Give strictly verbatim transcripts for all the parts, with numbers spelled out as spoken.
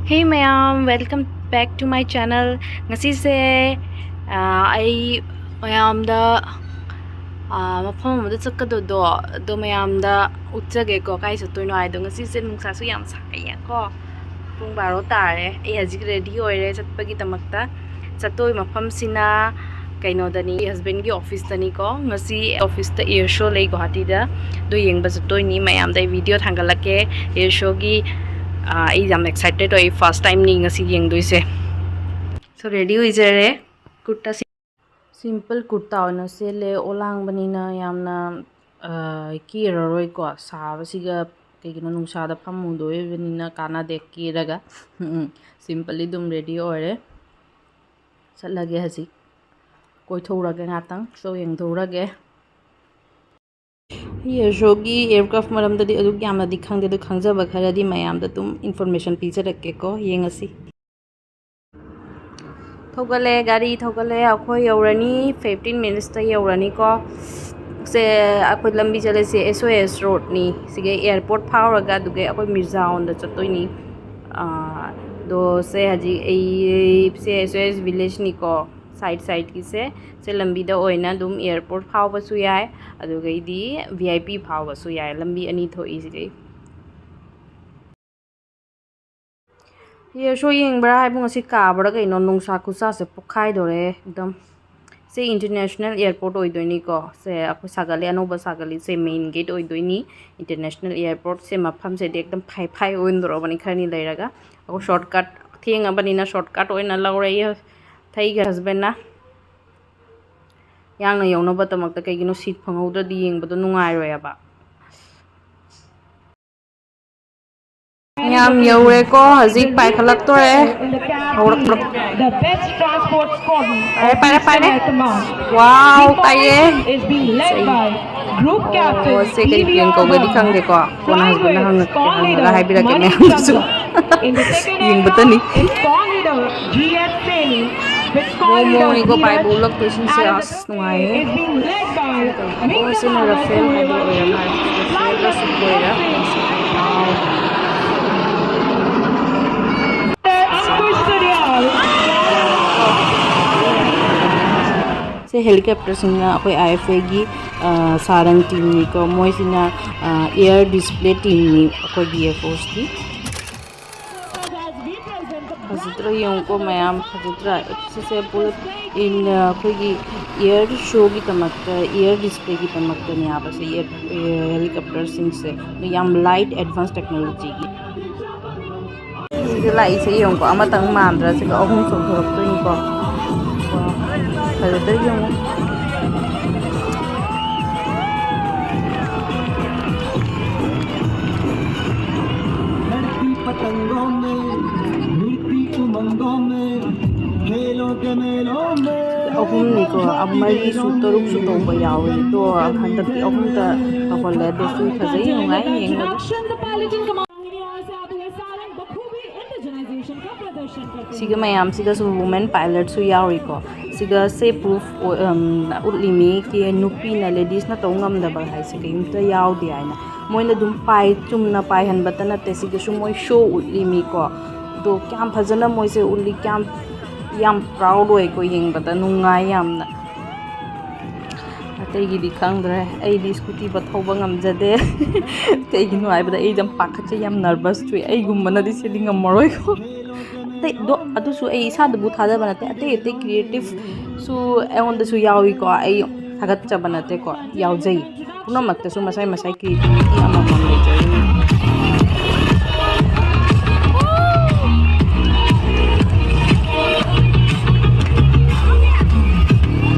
Hey ꯃꯌꯥꯝ, welcome back to my channel. ꯉꯁꯤꯁꯦ ꯑꯥ, ꯑꯩ ꯃꯌꯥꯝꯗ ꯑꯥ, ꯃꯐꯝ ꯑꯃꯗ ꯆꯠꯀꯗꯕꯗꯣ ꯑꯗꯣ ꯃꯌꯥꯝꯗ ꯎꯠꯆꯒꯦꯀꯣ, ꯀꯥꯏ ꯆꯠꯇꯣꯏꯅꯣ ꯍꯥꯏꯗꯣ꯫ ꯉꯁꯤꯁꯦ ꯅꯨꯡꯁꯥꯁꯨ ꯌꯥꯝ ꯁꯥꯏꯌꯦꯀꯣ, ꯄꯨꯡ ꯕꯥꯔꯣ ꯇꯥꯔꯦ꯫ ꯑꯩ ꯍꯧꯖꯤꯛ ꯔꯦꯗꯤ ꯑꯣꯏꯔꯦ ꯆꯠꯄꯒꯤꯗꯃꯛꯇ꯫ ꯆꯠꯇꯣꯏ ꯃꯐꯝꯁꯤꯅ ꯀꯩꯅꯣꯗꯅꯤ, ꯍꯁꯕꯦꯟꯒꯤ ꯑꯣꯐꯤꯁꯇꯅꯤꯀꯣ꯫ ꯉꯁꯤ ꯑꯣꯐꯤꯁꯇ ꯏꯌꯔ ꯁꯣ ꯂꯩ ꯒꯨꯍꯥꯇꯤꯗ, ꯑꯗꯨ ꯌꯦꯡꯕ ꯆꯠꯇꯣꯏꯅꯤ꯫ ꯃꯌꯥꯝꯗ ꯑꯩ ꯚꯤꯗꯤꯑꯣ ꯊꯥꯡꯒꯠꯂꯛꯀꯦ ꯏꯌꯔ ꯁꯣꯒꯤ꯫ ꯑꯥ, ꯑꯩ ꯌꯥꯝ ꯑꯦꯛꯁꯥꯏꯇꯦꯠ ꯑꯣꯏ, ꯐꯥꯔꯁ ꯇꯥꯏꯝꯅꯤ ꯉꯁꯤ ꯌꯦꯡꯗꯣꯏꯁꯦ꯫ ꯁꯣ ꯔꯦꯗꯤ ꯑꯣꯏꯖꯔꯦ꯫ ꯀꯨꯔꯇꯥ ꯁꯤ-, ꯁꯤꯝꯄꯜ ꯀꯨꯔꯇꯥ ꯑꯣꯏꯅ ꯁꯦꯠꯂꯦ, ꯑꯣꯂꯥꯡꯕꯅꯤꯅ ꯌꯥꯝꯅ ꯑꯥ, ꯀꯦꯔꯔꯣꯏꯀꯣ꯫ ꯁꯥꯕꯁꯤꯒ ꯀꯩꯒꯤꯅꯣ, ꯅꯨꯡꯁꯥꯗ ꯐꯝꯃꯨꯗꯣꯏꯕꯅꯤꯅ ꯀꯥꯟꯅꯗꯦ ꯀꯦꯔꯒ꯫ ꯎꯝ, ꯎꯝ꯫ ꯁꯤꯝꯄꯜꯂꯤ ꯑꯗꯨꯝ ꯔꯦꯗꯤ ꯑꯣꯏꯔꯦ꯫ ꯆꯠꯂꯒꯦ ꯍꯧꯖꯤꯛ꯫ ꯀꯣꯏꯊꯣꯛꯎꯔꯒꯦ ꯉꯥꯛꯇꯪ, ꯁꯣ ꯌꯦꯡꯊꯣꯛꯎꯔꯒꯦ꯫ ꯑꯩ ꯏꯌꯔ ꯁꯣꯒꯤ ꯑꯦꯌꯔꯀ꯭ꯔꯥꯐ ꯃꯔꯝꯗꯗꯤ ꯑꯗꯨꯛ ꯌꯥꯝꯅꯗꯤ ꯈꯪꯗꯦ, ꯑꯗꯨ ꯈꯪꯖꯕ ꯈꯔꯗꯤ ꯃꯌꯥꯝꯗ ꯑꯗꯨꯝ ꯏꯟꯐꯣꯔꯃꯦꯁꯟ ꯄꯤꯖꯔꯛꯀꯦꯀꯣ꯫ ꯌꯦꯡꯉꯁꯤ꯫ ꯊꯧꯒꯠꯂꯦ, ꯒꯥꯔꯤ ꯊꯧꯒꯠꯂꯦ꯫ ꯑꯩꯈꯣꯏ ꯌꯧꯔꯅꯤ, ꯐꯤꯐꯇꯤꯟ ꯃꯤꯅꯤꯠꯁꯇ ꯌꯧꯔꯅꯤꯀꯣ꯫ ꯁꯦ, ꯑꯩꯈꯣꯏ ꯂꯝꯕꯤ ꯆꯠꯂꯤꯁꯦ ꯑꯦꯁ ꯑꯣ ꯑꯦꯁ ꯔꯣꯗꯅꯤ꯫ ꯁꯤꯒ ꯑꯦꯌꯥꯔꯄꯣꯔꯠ ꯐꯥꯎꯔꯒ ꯑꯗꯨꯒ ꯑꯩꯈꯣꯏ ꯃꯤꯔꯖꯥ ꯍꯣꯝꯗ ꯆꯠꯇꯣꯏꯅꯤ꯫ ꯑꯥ, ꯑꯗꯣ ꯁꯦ ꯍꯧꯖꯤꯛ ꯑꯩ ꯁꯦ ꯑꯦꯁ ꯑꯣ ꯑꯦꯁ ꯚꯤꯂꯦꯖꯅꯤꯀꯣ꯫ ꯁꯥꯏꯠ ꯁꯥꯏꯠꯀꯤꯁꯦ꯫ ꯁꯦ ꯂꯝꯕꯤꯗ ꯑꯣꯏꯅ ꯑꯗꯨꯝ ꯑꯦꯌꯥꯔꯄꯣꯔꯠ ꯐꯥꯎꯕꯁꯨ ꯌꯥꯏ, ꯑꯗꯨꯒꯩꯗꯤ ꯚꯤ ꯑꯥꯏ ꯄꯤ ꯐꯥꯎꯕꯁꯨ ꯌꯥꯏ꯫ ꯂꯝꯕꯤ ꯑꯅꯤ ꯊꯣꯛꯏ ꯁꯤꯗꯩ꯫ ꯏꯌꯔ ꯁꯣ ꯌꯦꯡꯕ꯭ꯔꯥ ꯍꯥꯏꯕꯨ ꯉꯁꯤ ꯀꯥꯕ꯭ꯔꯥ ꯀꯩꯅꯣ, ꯅꯨꯡꯁꯥ ꯈꯨꯠꯁꯥꯁꯦ ꯄꯣꯛꯈꯥꯏꯗꯣꯔꯦ ꯑꯦꯛꯗꯝ꯫ ꯁꯤ ꯏꯟꯇꯔꯅꯦꯁꯅꯦꯜ ꯑꯦꯌꯥꯔꯄꯣꯔꯠ ꯑꯣꯏꯗꯣꯏꯅꯤꯀꯣ꯫ ꯁꯦ ꯑꯩꯈꯣꯏ ꯁꯥꯒꯠꯂꯤ, ꯑꯅꯧꯕ ꯁꯥꯒꯠꯂꯤ꯫ ꯁꯦ ꯃꯦꯟ ꯒꯦꯠ ꯑꯣꯏꯗꯣꯏꯅꯤ ꯏꯟꯇꯔꯅꯦꯁꯅꯦꯜ ꯑꯦꯌꯥꯔꯄꯣꯔꯠ꯫ ꯁꯦ ꯃꯐꯝꯁꯤꯗꯤ ꯑꯦꯛꯗꯝ ꯐꯥꯏ ꯐꯥꯏ ꯑꯣꯏꯗꯣꯔꯕꯅꯤ ꯈꯔꯅꯤ ꯂꯩꯔꯒ꯫ ꯑꯩꯈꯣꯏ ꯁꯣꯔꯠꯀꯠ ꯊꯦꯡꯉꯕꯅꯤꯅ ꯁꯣꯔꯠꯀꯠ ꯑꯣꯏꯅ ꯂꯧꯔꯦ ꯑꯩ ꯊꯩꯒ ꯍꯁꯕꯦꯟꯅ꯫ ꯌꯥꯡꯅ ꯌꯧꯅꯕꯗꯃꯛꯇ, ꯀꯩꯒꯤꯅꯣ ꯁꯤꯠ ꯐꯪꯍꯧꯗ꯭ꯔꯗꯤ ꯌꯦꯡꯕꯗꯣ ꯅꯨꯡꯉꯥꯏꯔꯣꯏꯕ꯫ ꯌꯥꯝ ꯌꯧꯔꯦꯀꯣ, ꯍꯧꯖꯤꯛ ꯄꯥꯏꯈꯠꯂꯛꯇꯣꯔꯦ꯫ ꯍꯧꯔꯛꯄ꯭ꯔꯣ? ꯄꯥꯏꯔꯦ, ꯄꯥꯏꯔꯦ, ꯄꯥꯏꯔꯦ꯫ ꯋꯥꯎ, ꯄꯥꯏꯌꯦ꯫ ꯑꯣ, ꯁꯦ ꯀꯔꯤ ꯄ꯭ꯂꯦꯟ ꯀꯧꯒꯦꯗꯤ ꯈꯪꯗꯦꯀꯣ꯫ ꯀꯣꯟꯅ ꯍꯁꯕꯦꯟꯅ ꯍꯪꯉꯛꯀꯦ, ꯍꯪꯉꯒ ꯍꯥꯏꯕꯤꯔꯛꯀꯦ ꯃꯌꯥꯝꯗꯨꯁꯨ꯫ ꯌꯦꯡꯕꯇꯅꯤ꯫ ꯃꯑꯣꯡ ꯃꯑꯣꯡꯅꯤꯀꯣ ꯄꯥꯏꯕ ꯎꯠꯂꯛꯇꯣꯏꯁꯤꯡꯁꯦ꯫ ꯑꯁ, ꯅꯨꯡꯉꯥꯏꯌꯦ꯫ ꯑꯣ, ꯁꯤꯅ ꯔꯐꯦꯜ ꯍꯥꯏꯕ ꯑꯣꯏꯔ ꯃꯥꯜꯂꯦ꯫ ꯔꯐꯦꯜꯒ ꯁꯨꯀꯣꯏꯔ꯫ Helicopterꯁꯤꯡꯅ ꯑꯩꯈꯣꯏ I F Aꯒꯤ ꯁꯥꯔꯪ teamꯅꯤꯀꯣ, ꯃꯣꯏꯁꯤꯅ air display teamꯅꯤ ꯑꯩꯈꯣꯏꯒꯤ Air Forceꯀꯤ꯫ ꯐꯖꯗ꯭ꯔꯥ ꯌꯦꯡꯉꯨꯀꯣ ꯃꯌꯥꯝ, ꯐꯖꯗ꯭ꯔꯥ? ꯁꯤꯁꯦ ꯄꯨꯂꯞ in ꯑꯩꯈꯣꯏꯒꯤ air showꯒꯤꯗꯃꯛꯇ, air displayꯒꯤꯗꯃꯛꯇꯅꯦ ꯍꯥꯏꯕꯁꯦ, helicopterꯁꯤꯡꯁꯦ ꯌꯥꯝ light, advanced technologyꯒꯤ꯫ ꯁꯤꯗ ꯂꯥꯛꯏꯁꯦ ꯌꯦꯡꯉꯨꯀꯣ, ꯑꯃꯇꯪ ꯃꯥꯟꯗ꯭ꯔꯥ? ꯁꯤꯒ ꯑꯍꯨꯝ ꯆꯣꯡꯊꯣꯔꯛꯇꯣꯏꯅꯤꯀꯣ꯫ ꯐꯖꯗ꯭ꯔꯥ ꯌꯦꯡꯉꯨ꯫ धरती पतंगों में, उड़ती उमंगों में, खेलों के मेलों में। ꯑꯍꯨꯝꯅꯤꯀꯣ, ꯃꯔꯤꯁꯨ ꯇꯔꯨꯛꯁꯨ ꯇꯧꯕ ꯌꯥꯎꯋꯦ꯫ ꯑꯗꯣ ꯍꯟꯗꯛꯇꯤ ꯑꯍꯨꯝꯇ ꯇꯧꯍꯜꯂꯦ꯫ ꯑꯗꯨꯁꯨ ꯐꯖꯩ, ꯅꯨꯡꯉꯥꯏ ꯌꯦꯡꯕꯗ꯫ ꯁꯤꯒ ꯃꯌꯥꯝꯁꯤꯒꯁꯨ women pilotꯁꯨ ꯌꯥꯎꯔꯤꯀꯣ꯫ ꯁꯤꯒ ꯁꯦ proof ꯑꯣꯏ-, ꯎꯝ, ꯎꯠꯂꯤꯃꯤ ꯀꯤ ꯅꯨꯄꯤꯅ, ladiesꯅ ꯇꯧ ꯉꯝꯗꯕ ꯍꯥꯏꯁꯦ ꯀꯩꯝꯇ ꯌꯥꯎꯗꯦ ꯍꯥꯏꯅ꯫ ꯃꯣꯏꯅ ꯑꯗꯨꯝ ꯄꯥꯏ, ꯆꯨꯝꯅ ꯄꯥꯏꯍꯟꯕꯇ ꯅꯠꯇꯦ, ꯁꯤꯒꯁꯨ ꯃꯣꯏ show ꯎꯠꯂꯤꯃꯤꯀꯣ꯫ ꯑꯗꯣ ꯀꯌꯥꯝ ꯐꯖꯅ ꯃꯣꯏꯁꯦ ꯎꯠꯂꯤ, ꯀꯌꯥꯝ, ꯌꯥꯝ proud ꯑꯣꯏꯀꯣ, ꯌꯦꯡꯕꯗ ꯅꯨꯡꯉꯥꯏ ꯌꯥꯝꯅ꯫ ꯑꯇꯩꯒꯤꯗꯤ ꯈꯪꯗ꯭ꯔꯦ, ꯑꯩꯗꯤ scootyꯕ ꯊꯧꯕ ꯉꯝꯖꯗꯦ꯫ ꯀꯩꯒꯤꯅꯣ ꯍꯥꯏꯕꯗ ꯑꯩ ꯌꯥꯝ ꯄꯥꯈꯠꯆꯩ, ꯌꯥꯝ nervous ꯆꯨꯏ꯫ ꯑꯩꯒꯨꯝꯕꯅꯗꯤ ꯁꯤꯗꯤ ꯉꯝꯃꯔꯣꯏꯀꯣ꯫ ꯑꯇꯩ, ꯑꯗꯣ, ꯑꯗꯨꯁꯨ ꯑꯩ ꯏꯁꯥꯗꯕꯨ ꯊꯥꯖꯕ ꯅꯠꯇꯦ, ꯑꯇꯩ ꯑꯇꯩ creativeꯁꯨ ꯑꯩꯉꯣꯟꯗꯁꯨ ꯌꯥꯎꯏꯀꯣ꯫ ꯑꯩ ꯊꯥꯒꯠꯆꯕ ꯅꯠꯇꯦꯀꯣ, ꯌꯥꯎꯖꯩ꯫ ꯄꯨꯝꯅꯃꯛꯇꯁꯨ ꯃꯁꯥꯏ ꯃꯁꯥꯏ creativity ꯑꯃꯃꯝ ꯂꯩꯖꯔꯤꯅꯤ꯫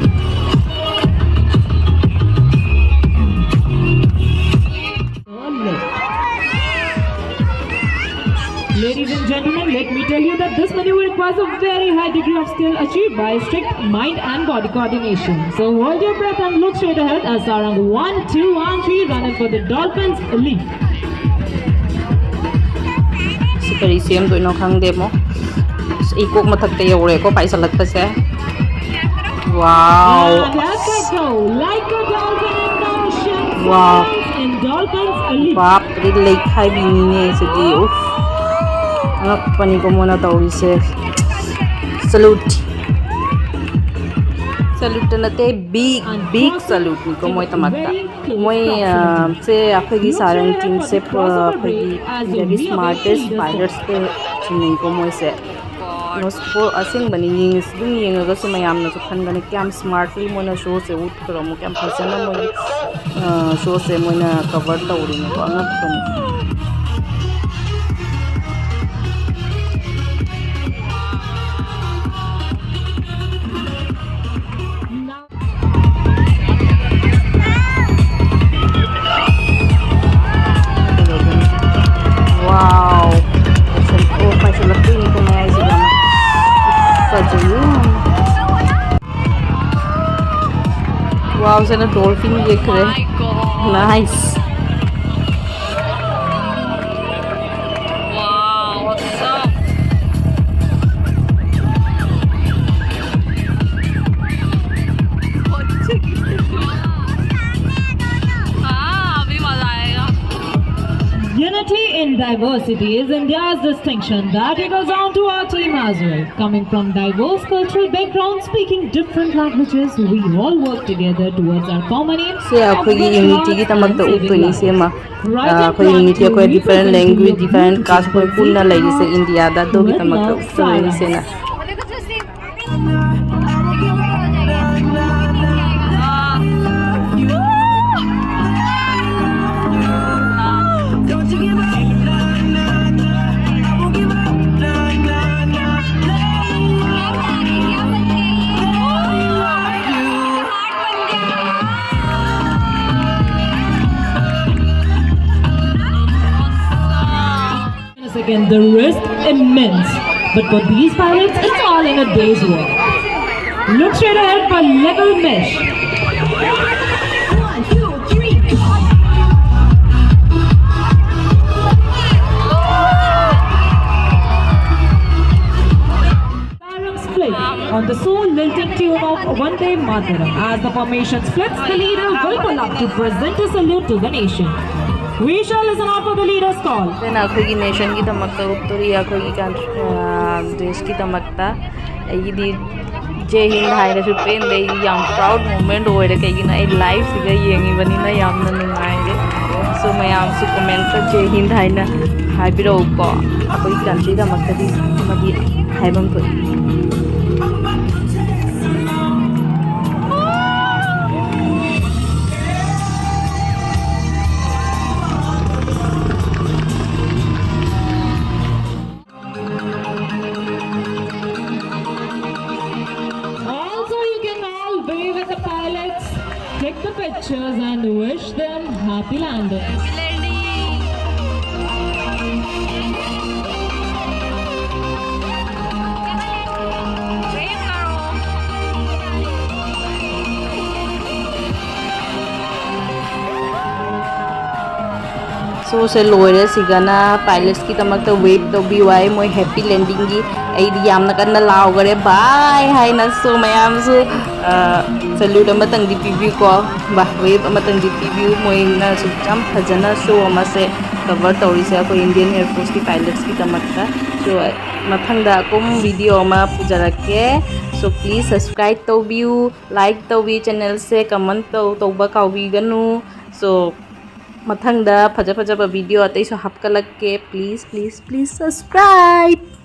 Ladies and gentlemen, let me tell you that this maneuver requires a very high degree of skill achieved by strict mind and body coordination. So hold your breath and look straight ahead as Sarang one, two, and three run in for the Dolphins Leap. ꯁꯤ ꯀꯔꯤ ꯁꯦꯝꯗꯣꯏꯅꯣ ꯈꯪꯗꯦꯃꯣ꯫ ꯑꯁ, ꯑꯩ ꯀꯣꯛ ꯃꯊꯛꯇ ꯌꯧꯔꯦꯀꯣ ꯄꯥꯏꯁꯜꯂꯛꯄꯁꯦ꯫ Wow. And let it go like a dolphin in the ocean. Wow. Smiles in Dolphins Leap. ꯕꯥꯞ ꯔꯦ, ꯂꯩꯈꯥꯏꯕꯤꯅꯤꯅꯦ ꯁꯤꯗꯤ꯫ ꯎꯐ꯫ ꯑꯉꯛꯄꯅꯤꯀꯣ ꯃꯣꯏꯅ ꯇꯧꯔꯤꯁꯦ꯫ Salute꯫ Salute ꯅꯠꯇꯦ, big big salute ꯅꯤꯀꯣ ꯃꯣꯏ ꯇꯃꯛꯇ꯫ ꯃꯣꯏ ꯁꯦ ꯑꯩꯈꯣꯏꯒꯤ ꯁꯥꯔꯪ ꯇꯤꯝꯁꯦ ꯑꯩꯈꯣꯏꯒꯤ very smartest pilotꯁꯇ ꯆꯤꯡꯅꯩꯀꯣ ꯃꯣꯏꯁꯦ꯫ ꯑꯁꯦꯡꯕꯅꯤ, ꯌꯦꯡꯉꯁꯤ ꯑꯗꯨꯝ ꯌꯦꯡꯉꯒꯁꯨ ꯃꯌꯥꯝꯅꯁꯨ ꯈꯟꯒꯅꯤ ꯀꯌꯥꯝ smartly ꯃꯣꯏꯅ ꯁꯣꯁꯦ ꯎꯠꯈ꯭ꯔꯃꯣ, ꯀꯌꯥꯝ ꯐꯖꯅ ꯃꯣꯏꯒꯤ ꯁꯣꯁꯦ ꯃꯣꯏꯅ ꯀꯚꯔ ꯇꯧꯔꯤꯅꯤꯀꯣ꯫ ꯑꯉꯛꯄꯅꯤ꯫ Wow. ꯑꯣ, ꯄꯥꯏꯁꯤꯜꯂꯛꯇꯣꯏꯅꯤꯀꯣ ꯃꯌꯥꯏꯁꯤꯗ꯫ ꯐꯖꯩꯌꯦ꯫ Wow, ꯁꯤꯅ dolphin ꯌꯦꯛꯈ꯭ꯔꯦ꯫ Nice. Wow, awesome. हाँ, अभी मजा आएगा। Unity in diversity is India's distinction. That echoes on to our team as well. Coming from diverse cultural backgrounds, speaking different languages, we all work together towards our common aim. ꯁꯦ ꯑꯩꯈꯣꯏꯒꯤ ꯌꯨꯅꯤꯇꯤꯒꯤꯗꯃꯛꯇ ꯎꯠꯇꯣꯏꯅꯤ ꯁꯦ ꯑꯃ꯫ ꯑꯩꯈꯣꯏ unity, ꯑꯩꯈꯣꯏ different language, different caste, ꯑꯩꯈꯣꯏ ꯄꯨꯟꯅ ꯂꯩꯔꯤꯁꯦ ꯏꯟꯗꯤꯌꯥꯗ, ꯑꯗꯨꯒꯤꯗꯃꯛꯇ ꯎꯠꯇꯣꯏꯅꯤ ꯁꯦꯅ꯫ Second, the risk immense. But for these pilots, it's all in a day's work. Look straight ahead for level mesh. One, two, three. Sarang split on the soul-lilting tune of Vande Mataram. As the formation splits, the leader will pull up to present a salute to the nation. We shall listen out for the leader's call. ꯁꯤꯅ ꯑꯩꯈꯣꯏꯒꯤ ꯅꯦꯁꯟꯒꯤꯗꯃꯛꯇ ꯎꯠꯇꯣꯔꯤ, ꯑꯩꯈꯣꯏꯒꯤ ꯀꯟ-, ꯑ, ꯗꯦꯁꯀꯤꯗꯃꯛꯇ꯫ ꯑꯩꯒꯤꯗꯤ J ꯍꯤꯟ ꯍꯥꯏꯔꯁꯨ ꯄꯦꯟꯗꯦ꯫ ꯑꯩꯗꯤ ꯌꯥꯝ proud moment ꯑꯣꯏꯔꯦ, ꯀꯩꯒꯤꯅꯣ ꯑꯩ live ꯁꯤꯗ ꯌꯦꯡꯉꯤꯕꯅꯤꯅ꯫ ꯌꯥꯝꯅ ꯅꯨꯡꯉꯥꯏꯔꯦ꯫ So ꯃꯌꯥꯝꯁꯨ comment ꯇ ꯖꯦ ꯍꯤꯟ ꯍꯥꯏꯅ ꯍꯥꯏꯕꯤꯔꯛꯎꯀꯣ꯫ ꯑꯩꯈꯣꯏ country ꯗꯃꯛꯇꯗꯤ ꯑꯃꯗꯤ ꯍꯥꯏꯐꯝ ꯊꯣꯛꯏ꯫ Also, you can all wave at the pilots, click the pictures, and wish them happy landing. So ꯁꯦ ꯂꯣꯏꯔꯦ꯫ ꯁꯤꯒꯅ pilots ꯀꯤꯗꯃꯛꯇ wave ꯇꯧꯕꯤꯌꯨ ꯍꯥꯏ, ꯃꯣꯏ happy landing ꯒꯤ꯫ ꯑꯩꯗꯤ ꯌꯥꯝꯅ ꯀꯟꯅ ꯂꯥꯎꯈꯔꯦ, "Bye" ꯍꯥꯏꯅ꯫ So ꯃꯌꯥꯝꯁꯨ, ꯑ, salute ꯑꯃꯇꯪꯗꯤ ꯄꯤꯕꯤꯌꯨꯀꯣ꯫ ꯕꯥ, wave ꯑꯃꯇꯪꯗꯤ ꯄꯤꯕꯤꯌꯨ꯫ ꯃꯣꯏꯅ ꯑꯁꯨꯛ ꯌꯥꯝ ꯐꯖꯅ show ꯑꯃꯁꯦ cover ꯇꯧꯔꯤꯁꯦ ꯑꯩꯈꯣꯏ Indian Air Force ꯀꯤ pilots ꯀꯤꯗꯃꯛꯇ꯫ So ꯃꯊꯪꯗ ꯑꯀꯨꯝ video ꯑꯃ ꯄꯨꯖꯔꯛꯀꯦ꯫ So please subscribe ꯇꯧꯕꯤꯌꯨ, like ꯇꯧꯕꯤ, channel ꯁꯦ comment ꯇꯧ-, ꯇꯧꯕ ꯀꯥꯎꯕꯤꯒꯅꯨ꯫ So ꯃꯊꯪꯗ ꯐꯖ ꯐꯖꯕ video ꯑꯇꯩꯁꯨ ꯍꯥꯞꯀꯠꯂꯛꯀꯦ꯫ Please, please, please subscribe.